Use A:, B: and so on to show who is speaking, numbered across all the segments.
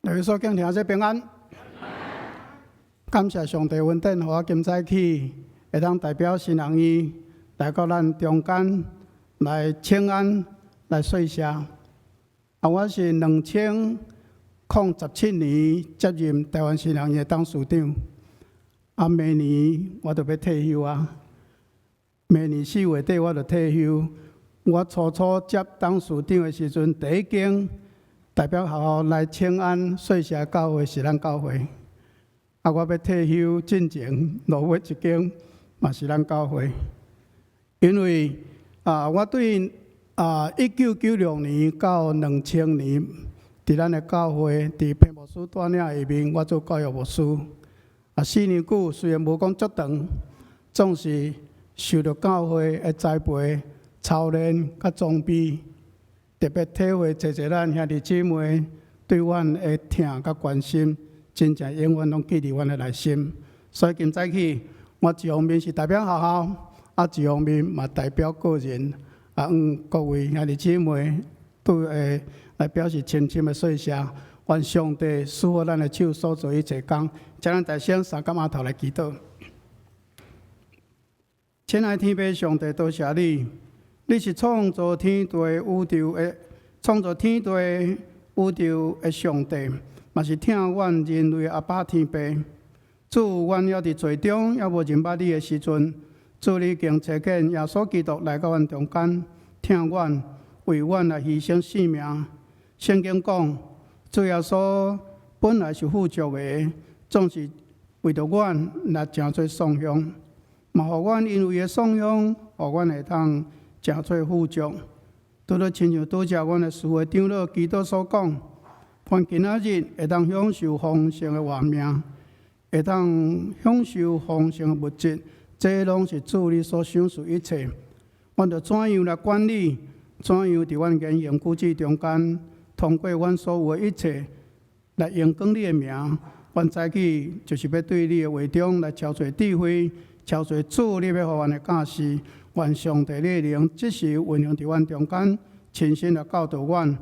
A: 各位所敬聽者平安，感謝上帝恩典，予我今早起會當代表神學院來到咱中間來請安來說謝。啊，我是2017年接任臺灣神學院的董事長。啊，明年我就欲退休啊。明年4月底我就退休。我初初接董事長的時陣，第一間代表學校來請安說謝教會是咱教會。啊，我欲退休進前，落尾一間嘛是咱教會。因為啊，我對1996年到2000年，佇咱的教會，佇彭牧師帶領下面，我做教育牧師。啊，4年久雖然無講足長，總是受著教會的栽培、操練佮裝備，特別體會濟濟咱兄弟姊妹對阮的疼佮關心，真正永遠攏記佇阮的內心。所以今早起，我一方面是代表學校，啊，一方面嘛代表個人，啊，向各位兄弟姊妹都會來表示深深的說謝。願上帝賜福咱的手所做一切工，請咱大聲三個碼頭來祈禱。親愛天父上帝，多謝你，你是創造天地宇宙的創造天地宇宙的上帝，嘛是疼阮人類阿爸天父。主，阮猶佇罪中，猶無認捌你的時陣，主你已經差遣耶穌基督來到阮中間，疼阮，為阮來犧牲性命。聖經講，主耶穌本來是富足的，總是為著阮來成做喪享，嘛予阮因為伊的喪享，予阮會當成做富足。拄著親像拄才阮的司會長老基督所講，阮今仔日會當享受豐盛的活命，會當享受豐盛的物質，這攏是主你所賞賜一切。阮著怎樣來管理？怎樣佇阮言行舉止中間，通過阮所有的一切來榮光你的名。阮早起就是欲對你的話中來超取智慧，超取主你欲予阮的教示。願上帝你的靈即時運行佇阮中間，親身來教導阮，予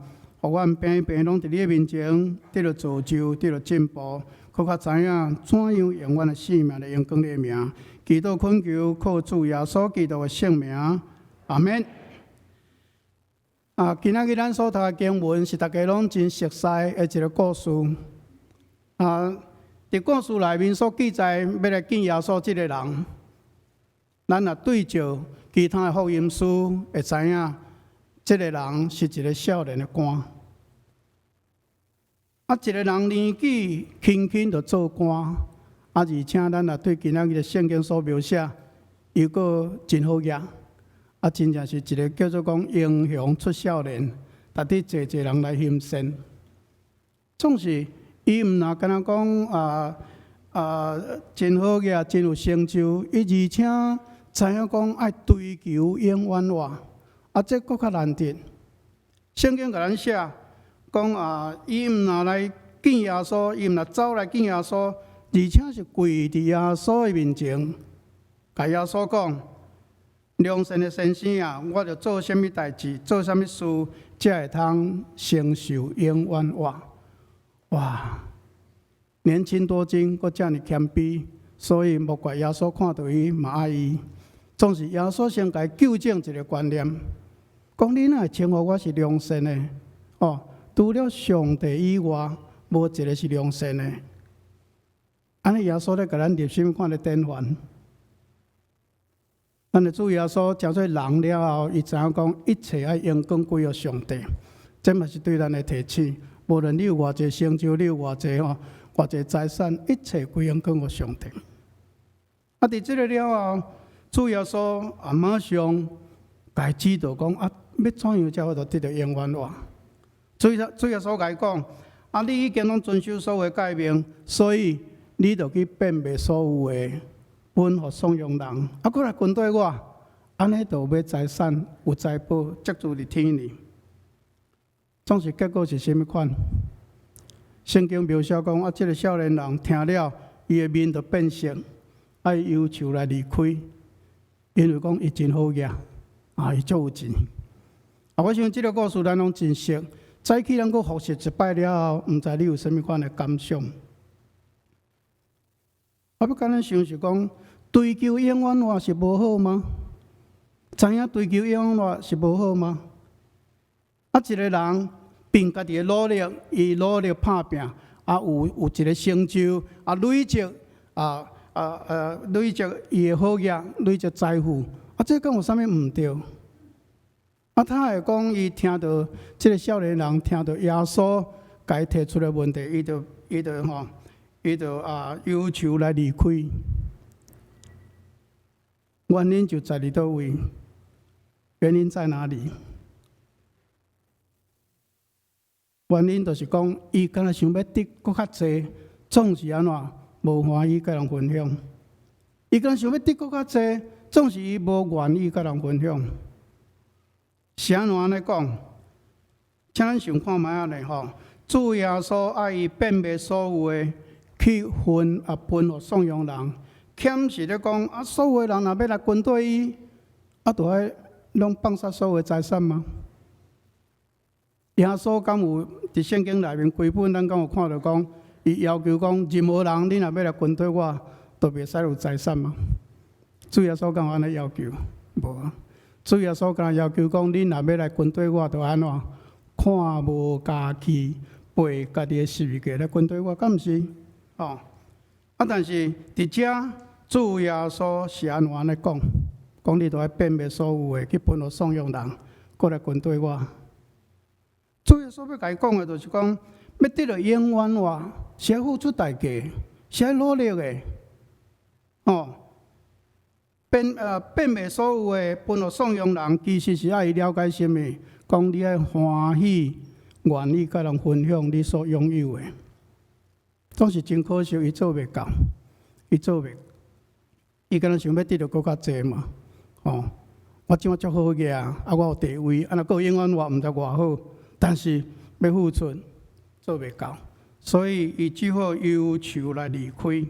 A: 阮平平攏佇你的面前得著造就，得著進步，閣較知影怎樣用阮的性命來榮光你的名。祈禱懇求，靠主耶穌基督的聖名，阿們。啊，今仔日咱所讀的經文是大家攏真熟悉的一個故事。啊，佇故事內面所記載，欲來見耶穌這個人，咱若對照其他的福音書，會知影這個人是一個少年的官。啊，一個人年紀輕輕就做官，啊，而且咱若對今仔日的聖經所描寫，又閣真好額。啊，真正是一個叫做講英雄出少年，值得濟濟人來欣羨。總是伊毋若敢若講啊啊，真好額，真有成就，伊而且知影講愛追求永遠活，啊，這閣較難得。聖經共咱寫講啊，伊毋若來見耶穌，伊毋若走來見耶穌，而且是跪佇耶穌的面前，共耶穌講：良善的先生啊，我著做啥物代誌，做啥物事，才會通承受永遠活？哇！年輕多金，閣遮爾謙卑，所以莫怪耶穌看著伊嘛愛伊。總是耶穌先共伊糾正一個觀念，講你哪會稱呼我是良善的？哦，除了上帝以外，無一個是良善的。按呢，耶穌咧共咱立啥物款的典範？咱的主耶穌成做人了後，伊知影講一切愛榮光歸予上帝，這嘛是對咱的提醒。無論你有偌濟成就，你有偌濟吼，偌濟財產，一切歸榮光予上帝。啊，佇這個了後，主耶穌啊，馬上共伊指導講啊，欲怎樣才會得著永遠活？主耶穌共伊講啊，你已經攏遵守所有誡命，所以你著去變賣所有的，分予散用人，啊，閣來跟綴我，按呢就買財產，有財寶積聚佇天裡。總是結果是啥物款？聖經描寫講，啊，這個少年人聽了，伊的面就變色，愛憂愁來離開，因為講伊真好額，啊，伊足有錢。啊，我想這個故事咱攏真熟，早起咱閣復習一擺了後，毋知你有啥物款的感想？我欲共咱想是講，追求永遠活是無好嗎？知影追求永遠活是無好嗎？啊，一個人憑家己的努力，伊努力拍拚，啊，有一個成就，啊，累積啊啊啊，累積伊的好業，累積財富，啊，這敢有啥物毋對？啊，他會講，伊聽著這個少年人聽著耶穌共伊提出的問題，伊就吼，伊就啊憂愁來離開。原因就在佇佗位？原因在哪裡？原因就是講，伊敢若想欲得閣較濟，總是按怎無歡喜共人分享。伊敢若想欲得閣較濟，總是伊無願意共人分享。是按怎按呢講？請咱想看覓仔咧吼？主耶穌愛伊變賣所有的去分啊分予送養人，欠是咧講啊，所有的人若欲來跟綴伊，啊，著愛攏放殺所有的財產嗎？耶穌敢有佇聖經內面規本，咱敢有看著講，伊要求講任何人，你若欲來跟綴我，都袂使有財產嗎？主耶穌敢有按呢要求？無啊！主耶穌敢要求講，你若欲來跟綴我，著按怎看無家己，背家己的十字架來跟綴我，敢毋是？哦，啊！但是佇遮主耶穌是按怎按呢講？講你著愛變賣所有的去分予送養人，閣來跟綴我。主耶穌欲共伊講的，就是講，欲得著永遠活，是愛付出代價，是愛努力的。哦，變賣所有的分予送養人，其實是愛伊了解啥物？講你愛歡喜，願意共人分享你所擁有的。總是真可惜，伊做袂到，伊做袂，伊敢若想欲得著閣較濟嘛？哦，我這馬足好額啊，啊，我有地位，啊，若閣永遠活，毋知偌好。但是欲付出做袂到，所以伊只好憂愁來離開。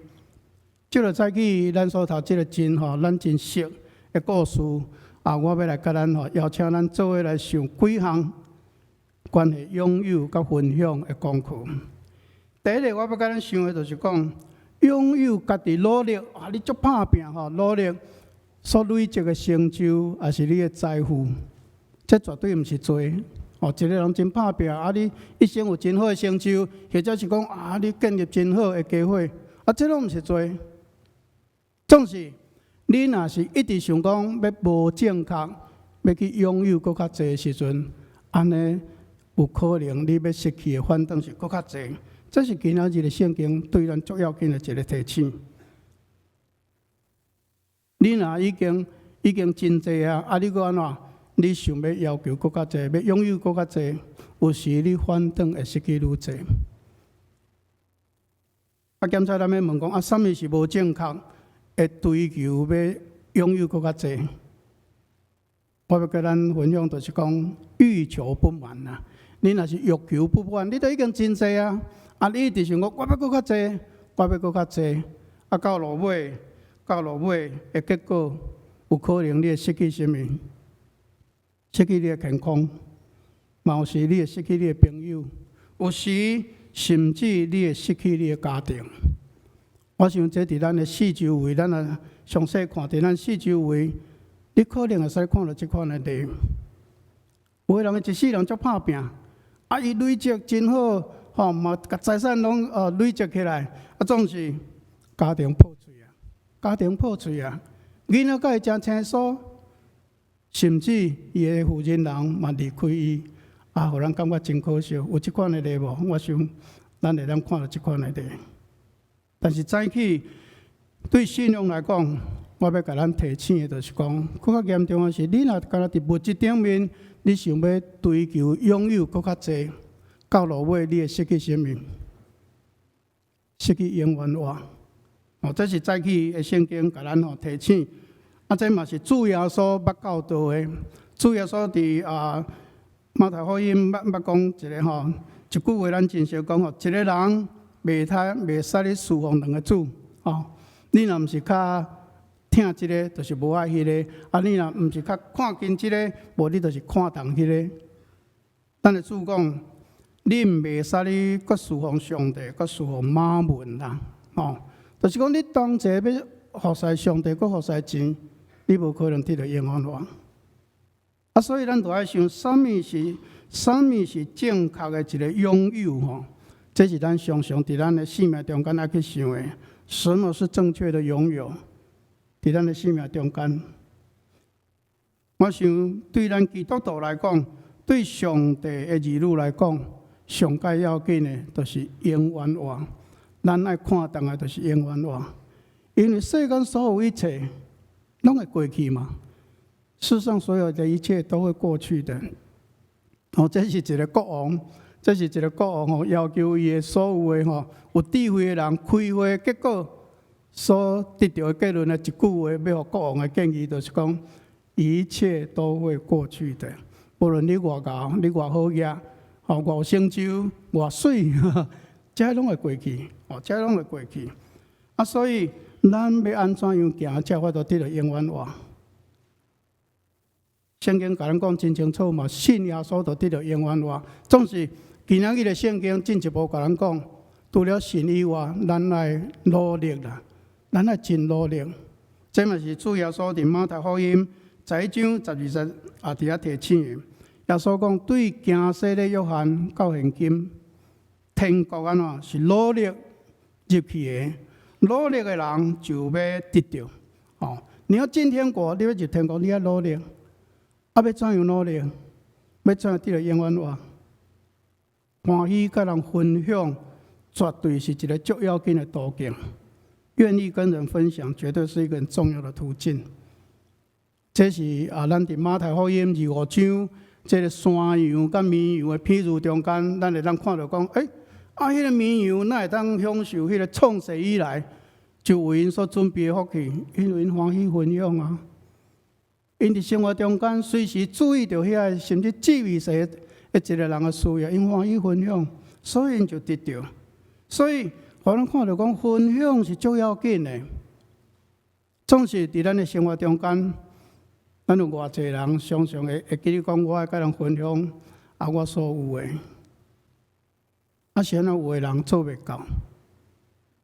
A: 這個早起咱所讀這個真吼，咱真熟的故事啊，我欲來共咱吼邀請咱做伙來想幾項關係擁有佮分享的功課。第一个，我欲共咱想的就是講，擁有家己努力啊，你足拍拚吼，努力所累積的成就，抑是你的財富，這絕對毋是罪。哦，一個人真拍拚，啊，你一生有真好的成就，或者是講啊，你建立真好的家伙，啊，這攏毋是罪。總是你若是一直想講欲無正確，欲去擁有閣較濟的時陣，按呢有可能你欲失去的反轉是閣較濟。這是今仔日的聖經對咱足要緊的一個提醒。你若已經真濟啊，啊，你閣按怎？你想欲要求閣較濟，欲擁有閣較濟，有時你反轉會失去愈濟。啊，檢查咱欲問講啊，啥物是無正確？會追求欲擁有閣較濟？我欲共咱分享，就是講欲求不滿啊！你若是欲求不滿，你都已經真濟啊！啊，你一直想講，我欲閣較濟，我欲閣較濟，啊，到落尾的結果，有可能你會失去啥物？失去你的健康，嘛有時你會失去你的朋友，有時甚至你會失去你的家庭。我想這佇咱的四周圍，咱若詳細看佇咱四周圍，你可能會使看著這款的例。有的人一世人足拍拚，啊，伊累積真好，吼嘛，共財產攏累積起來，啊，總是家庭破碎啊，家庭破碎啊，囡仔佮伊誠生疏，甚至伊的負責人嘛離開伊，啊，予咱感覺真可惜。有這款的例無？我想咱會當看著這款的例。但是早起對信仰來講，我欲共咱提醒的，就是講，閣較嚴重的是，你若敢若佇物質頂面，你想欲追求擁有閣較濟，到落尾你會失去啥物？失去永遠活。哦，這是早起的聖經共咱吼提醒。啊，這嘛是主耶穌捌教導的。主耶穌佇啊馬太福音捌講一个吼，一句話咱真熟講吼，一个人袂使咧事奉兩个主，吼。你若毋是較疼這个，就是無愛彼个；啊，你若毋是較看輕這个，無你就是看重彼个。咱的主講，你袂使你閣侍奉上帝，閣侍奉瑪門啦，吼，就是講你當齊欲服侍上帝，閣服侍錢，你無可能得著永遠活。啊，所以咱就愛想，啥物是正確的一個擁有吼？這是咱常常佇咱的生命中間愛去想的。什麼是正確的擁有？佇咱的生命中間，我想對咱基督徒來講，對上帝的兒女來講，上蓋要緊的，就是永遠活。咱愛看重的，就是永遠活。因為世間所有一切，攏會過去嘛。世上所有的一切都會過去的。哦，這是一個國王，這是一個國王吼，要求伊的所有的吼有智慧的人開會，結果所得著的結論的一句話，欲予國王的建議，就是講一切都會過去的。無論你偌𠢕，你偌好額，吼偌有成就，偌媠，這攏會過去，哦，這攏會過去。啊，所以咱欲按怎樣行，才有法度得著永遠活？聖經共咱講真清楚嘛，信耶穌就得著永遠活。總是今仔日的聖經進一步共咱講，除了信以外，咱愛努力啦，咱愛真努力。這嘛是主耶穌佇馬太福音11章12節也佇遐提醒的。耶穌講，對行洗禮約翰到現今，天國按怎是努力入去的，努力的人就欲得著。哦，你要進天國，你欲入天國，你愛努力。啊，欲怎樣努力？欲怎樣得著永遠活？歡喜佮人分享，絕對是一個足要緊的途徑。願意跟人分享，絕對是一個很重要的途徑。這是啊，咱佇馬太福音25章，這個山羊佮綿羊的譬喻中間，咱會當看著講，欸，啊，彼個綿羊哪會當享受彼個創世以來就為𪜶所準備的福氣？因為𪜶歡喜分享啊。𪜶佇生活中間隨時注意著遐個，甚至至微細的一個人的需要，𪜶歡喜分享，所以𪜶就得著。所以，予咱看著講，分享是足要緊的。總是佇咱的生活中間，咱有偌濟人常常會記得講，我愛佮人分享啊，我所有的。啊，是按怎有的人做袂到，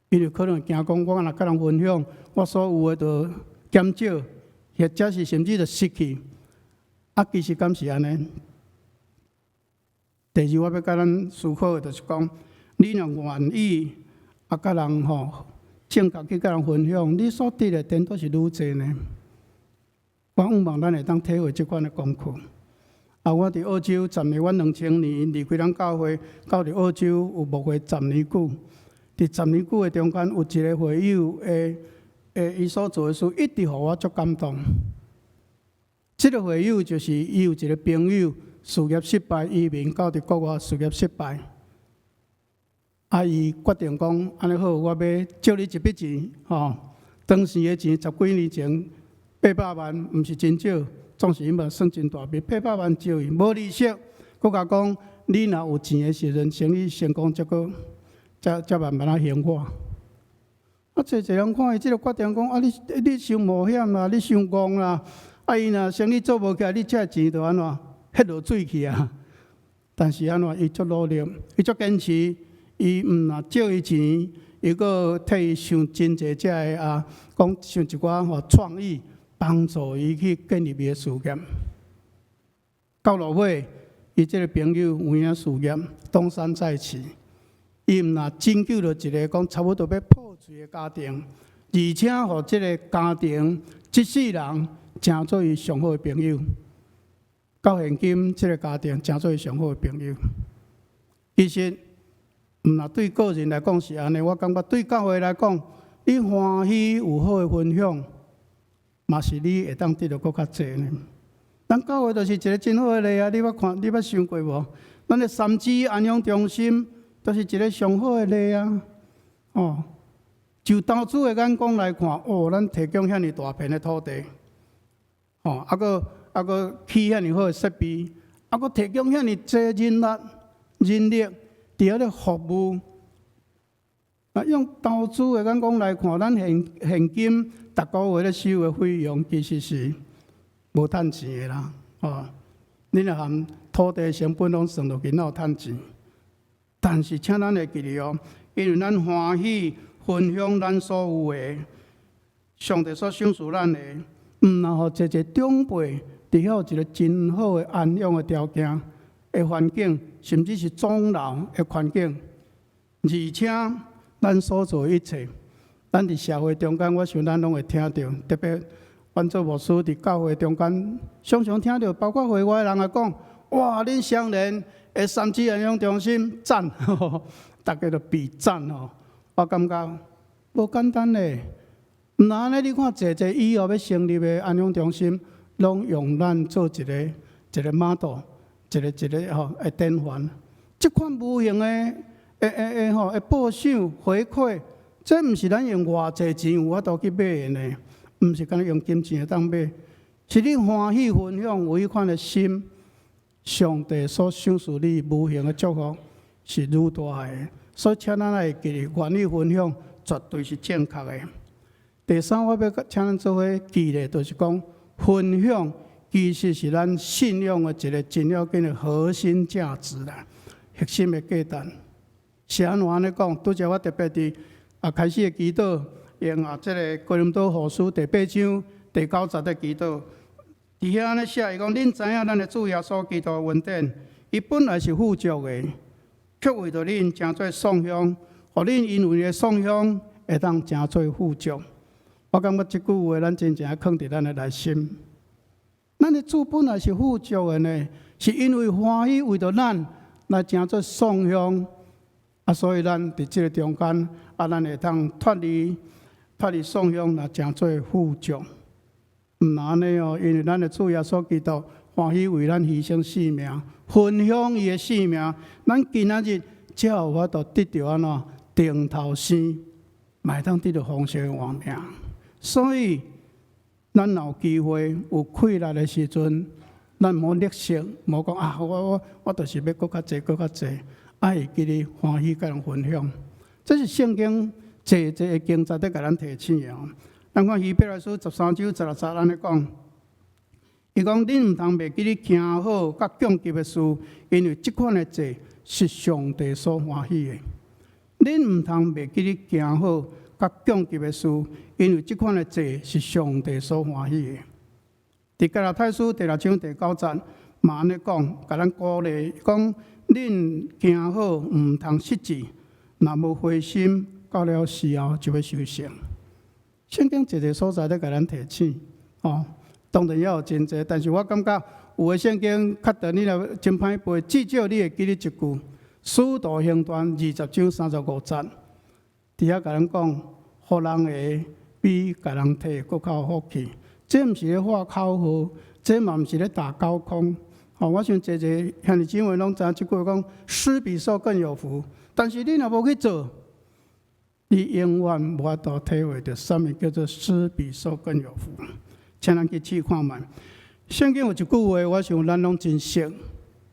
A: 因為可能驚講，我若佮人分享，我所有的就減少，或者是甚至就失去。啊，其實敢是按呢？第二，我欲共咱思考的，就是講，你若願意啊，佮人吼正確去佮人分享，你所得的顛倒是愈濟呢？我向望咱會當體會這款的功課。啊，我佇澳洲十年，我2000年離開咱教會，到佇澳洲有牧會十年久。佇十年久的中間，有一個會友的，伊所做的事，一直予我足感動。這個會友就是伊有一個朋友事業失敗，移民到佇國外事業失敗。啊，伊決定講，按呢好，我欲借你一筆錢，吼，當時的錢十幾年前八百萬，毋是真少，總是伊嘛算真大筆，八百萬借伊，無利息，閣共講，你若有錢的時陣，生意成功，才閣才慢慢仔還我。啊，濟濟人看伊這個決定講，啊，你傷冒險啦，你傷戇啦，啊，伊若生意做無起來，你這錢就按怎彼落水去啊？但是按怎，伊足努力，伊足堅持，伊毋若借伊錢，伊閣替伊想真濟這个啊，講想一寡吼創意，幫助伊去建立伊的事業。到落尾，伊這個朋友有影事業東山再起。伊毋若拯救著一個講差不多欲破碎的家庭，而且予這個家庭這世人成做伊上好的朋友。到現今，這個家庭成做伊上好的朋友。其實，毋若對個人來講是按呢，我感覺對教會來講，你歡喜有好的分享，嘛是你會當得著閣較濟呢。咱教會就是一個真好的例啊！你捌看，你捌想過無？咱的三芝安養中心，就是一個上好的例啊！哦，就投資的眼光來看，哦，咱提供遐爾大片的土地，哦，啊閣起遐爾好的設備，啊閣提供遐爾濟人力、人力佇遐咧服務。啊，用投資的眼光來看，咱現今逐個月咧收的費用，其實是無趁錢的啦。哦，你若含土地成本攏算落去，哪有趁錢？但是請咱會記得哦，因為咱歡喜分享咱所有的，上帝所賞賜咱的，毋但予濟濟長輩佇遐有一個真好的安養的條件的環境，甚至是終老的環境，而且咱所做的一切，咱佇社會中間，我想咱攏會聽著，特別阮做牧師佇教會中間，常常聽著，包括會外的人來講：哇，恁雙連的三芝安養中心讚，逐家都比讚吼。我感覺無簡單咧，毋但按呢，你看濟濟以後欲成立的安養中心，攏用咱做一個一個 model，一個一個吼的典範。這款無形的、的、的、的吼的報賞回饋，這毋是咱用偌濟錢有法度去買的呢？毋是干焦用金錢會當買，是你歡喜分享有彼款的心，上帝所賞賜你無形的祝福是愈大的。所以，請咱會記得，願意分享絕對是正確的。第三，我欲請咱做伙記的，就是講分享其實是咱信仰的一個真要緊的核心價值啦，核心的價值。是按怎按呢講？拄才我特別佇開始的祈禱，用這个哥林多後書第八章第九節的祈禱，佇遐按呢寫，伊講：恁知影咱的主耶穌基督恩典，伊本來是富足的，卻為著恁成做喪享，予恁因為伊的喪享會當成做富足。我感覺這句話，咱真正愛囥佇咱的內心。咱的主本來是富足的呢，是因為歡喜為著咱來成做喪享，所以咱佇這个中間，咱會當脫離喪享來成做富足。毋但按呢哦，因為咱的主耶穌基督歡喜為咱犧牲性命，分享伊的性命，咱今仔日才有法度得著按怎頂頭生，嘛會當得著豐盛的活命。所以，咱若有機會有氣力的時陣，咱毋好吝嗇，毋好講啊！我就是欲閣較濟，閣較濟，愛會記得歡喜佮人分享。這是聖經濟濟的經節佇共咱提醒的哦。咱看希伯來書13章16節按呢講，伊講恁毋通袂記得行好佮供給的事，因為這款的祭是上帝所歡喜的。恁毋通袂記得行好佮供給的事，因為這款的祭是上帝所歡喜的。佇加拉太書第六章第九節嘛按呢講，共咱鼓勵講：恁行好毋通失志，若無灰心，到了時候就欲收成。聖經濟濟所在咧共咱提醒，哦，當然也有真濟，但是我感覺有的聖經較長，你若真歹背，至少你會記得一句：使徒行傳20章35節，佇遐共咱講，予人的比共人提閣較有福氣。這毋是咧喊口號，這嘛毋是咧打高空。吼，我想濟濟兄弟姊妹攏知影這句話講，施比受更有福。但是你若無去做，你永遠無法度體會著啥物叫做施比受更有福。請咱去試看覓。聖經有一句話，我想咱攏真熟，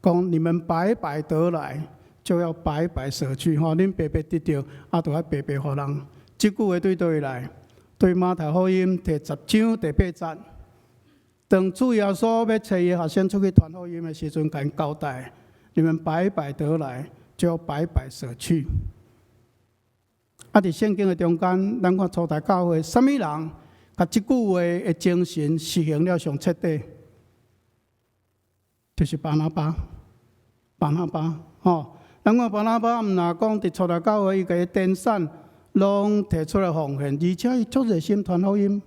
A: 講你們白白得來，就要白白捨去。吼，恁白白得著，就愛白白予人。這句話對佗位來？對馬太福音第10章第8節，當主耶穌欲差伊學生出去傳福音的時陣，共𪜶交代：你們白白得來，就要白白捨去。佇聖經的中間，咱看初代教會，啥物人共這句話的精神實行了上徹底？就是巴拿巴，巴拿巴，吼！咱看巴拿巴，毋但講佇初代教會，伊共田產攏提出來奉獻，而且伊足熱心傳福音。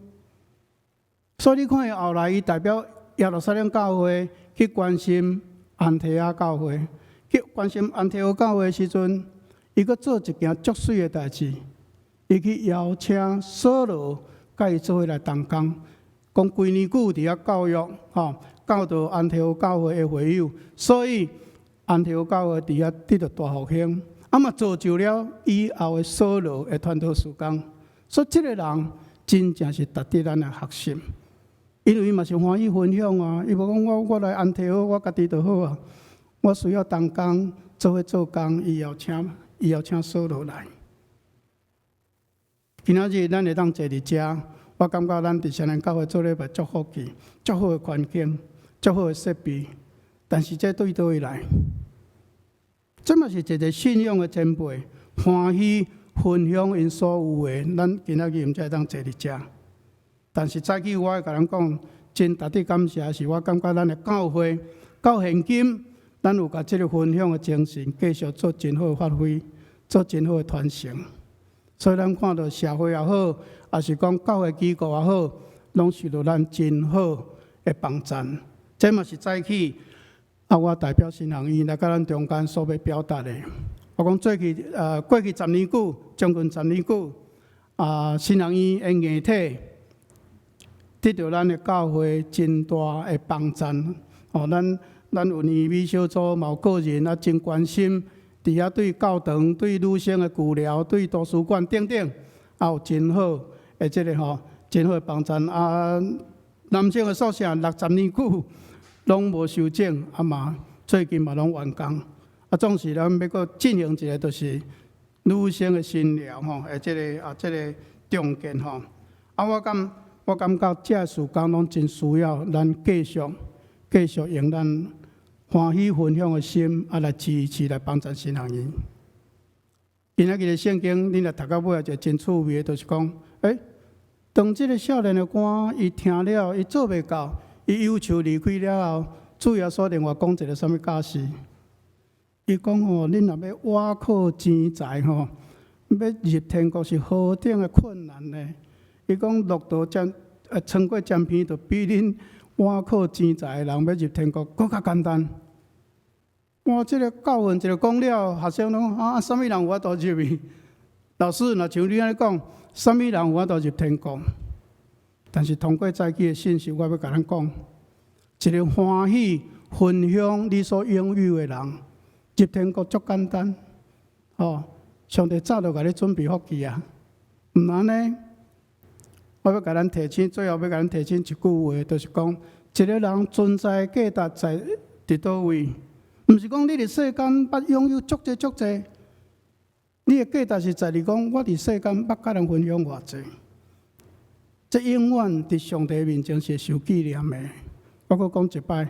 A: 所以你看伊後來，伊代表耶路撒冷教會去關心安提阿教會，去關心安提阿教會的時陣，伊閣做一件足媠的代誌，伊去邀請掃羅佮伊做伙來同工，講幾年久佇遐教育，吼，教導安提阿教會的會友，所以安提阿教會佇遐得著大復興，嘛造就了以後的掃羅的傳道事工。所以這个人真正是值得咱來學習，因為伊嘛是歡喜分享啊。伊無講我來安提阿，我家己就好啊。我需要同工做伙做工，伊邀請掃羅來。今仔日咱會當坐佇遮，我感覺咱佇雙連教會做禮拜足福氣，足好的環境，足好的設備。但是這對佗位來？這嘛是一个信仰的前輩，歡喜分享𪜶所有的。咱今仔日毋才會當坐佇遮，但是早起我會共人講，真值得感謝，是我感覺咱的教會到現今，咱有共這个分享的精神繼續做真好的發揮，做真好的傳承。所以咱看著社會也好，抑是講教會機構也好，攏受著咱真好的幫贊。這嘛是早起啊，我代表神學院來佮咱中間所欲表達的。我講做去過去十年久，將近十年久，啊，神學院的硬體得著咱的教會真大的幫贊。哦，咱有年美小組嘛有個人啊，真關心，佇遐對教堂、對女生的舊寮、對圖書館等等，啊有真好的這个吼，真好的幫贊。啊，男生的宿舍60年久攏無修整，啊嘛最近嘛攏完工。啊，總是咱欲閣進行一个，就是女生的新寮吼，的這个啊，這个重建吼。啊，我感覺這个事工攏真需要咱繼續繼續用咱歡喜分享的心，啊來支持來幫助神學院。今仔日的聖經，恁若讀到尾一個真趣味的，就是講，當這个少年的官，伊聽了，伊做袂到，伊憂愁離開了後，主耶穌另外講一个啥物教示？伊講吼，恁若欲倚靠錢財吼，欲入天國是何等的困難呢？伊講駱駝穿穿過針鼻，就比恁倚靠錢財的人欲入天國閣較簡單。哇！這个教訓一个講了，學生攏講啊，啥物人有法度入去？老師若像你按呢講，啥物人有法度入天國？但是通過早起的信息，我欲共咱講，一個歡喜分享你所擁有的人，入天國足簡單。哦，上帝早就共你準備福氣啊！毋按呢，我欲共咱提醒，最後欲共咱提醒一句話，就是講，一个人存在價值在佇佗位？毋是講你佇世間捌擁有足濟足濟，你的價值是在於講，我佇世間捌佮人分享偌濟。這永遠佇上帝面前是受紀念的。我閣講一擺，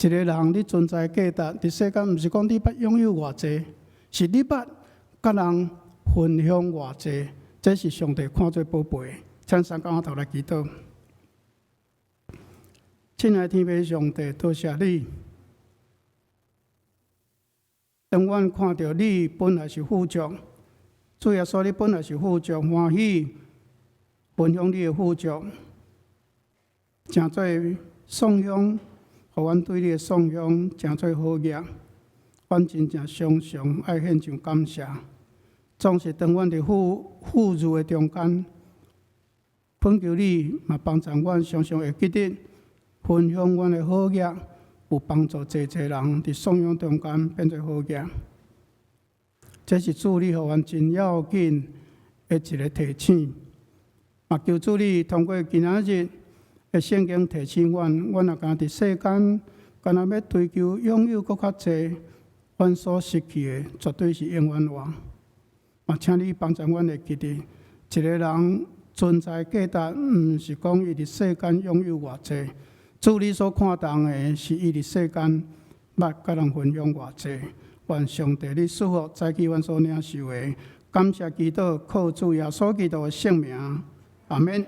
A: 一个人你存在價值佇世間，毋是講你捌擁有偌濟，是你捌佮人分享偌濟，這是上帝看做寶貝。請三工頭來祈禱。親愛的天父上帝，多謝你。當阮看著你本來是富足，主耶穌你本來是富足，歡喜分享你的富足，成做頌香，予阮對你的頌香成做好額，阮真正常常愛獻上感謝。總是當阮佇富裕的中間，懇求你嘛幫助阮，常常會記得分享阮的好額。有幫助濟濟人佇頌香中間變做好額，這是主你予阮真要緊的一个提醒。嘛求主你通過今仔日的聖經提醒阮，阮若敢佇世間，敢若欲追求擁有閣較濟，阮所失去的絕對是永遠活。嘛，請你幫助阮會記得，一个人存在價值，毋是講伊佇世間擁有偌濟。主你所看重的是伊佇世間捌佮人分享偌濟。願上帝你賜福早起阮所領受的，感謝祈禱，靠主耶穌基督的聖名，阿們。